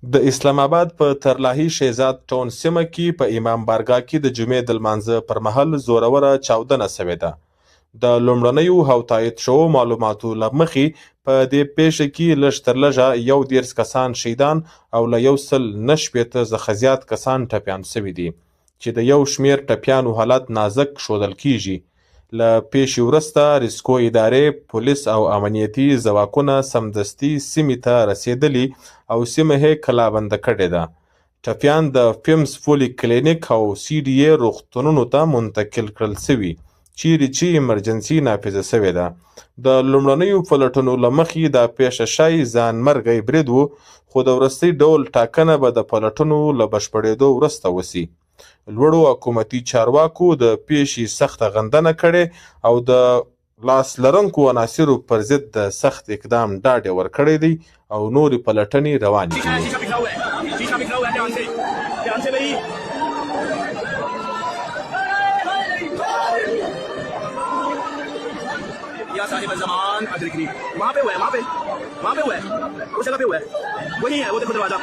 د اسلام اباد په ترلاهي شهزاد ټاون سیمه کې په امام بارګاه کې د جمعې د لمانځه پر مهال زوروره چاودنه شوې ده. د لومړنیو او تایید شوو معلوماتو له مخې، په دې پېښه کې لږ تر لږه 31 کسان شهیدان او له 169 څخه زیات کسان ټپیان شوي دي، چې د یو شمېر ټپیانو حالت نازک ښودل کېږي. له پېښې وروسته ریسکو ادارې، پولیس او امنیتي ځواکونه سمدستي سیمې ته رسېدلي او سیمه یې کلابنده کړې ده. ټپیان د فیمز پولي کلینیک او سي ډي اې روغتونونو ته منتقل کړل شوي، چیرې چې ایمرجنسي نافذه شوې ده. د لومړنیو پلټنو له مخې، دا پېښه ښايي ځانمرګی برید و، خو د وروستي ډول ټاکنه به د پلټنو له بشپړېدو وروسته وشي. لوړو حکومتي چارواکو د پېښې سخته غندنه کړې او د لاس لرونکو عناصرو پر ضد د سخت اقدام ډاډ یې ورکړی دی او نورې پلټنې روانې دي. शीशा बिखरा हुआ है، शीशा बिखरा हुआ है। ध्यान से، ध्यान से भाई। या साहिब जमान अदरकरी। वहां पे हुआ है, वहां पे, वहां पे हुआ है, उस जगह पे हुआ है। वही है, वो देखो दरवाजा।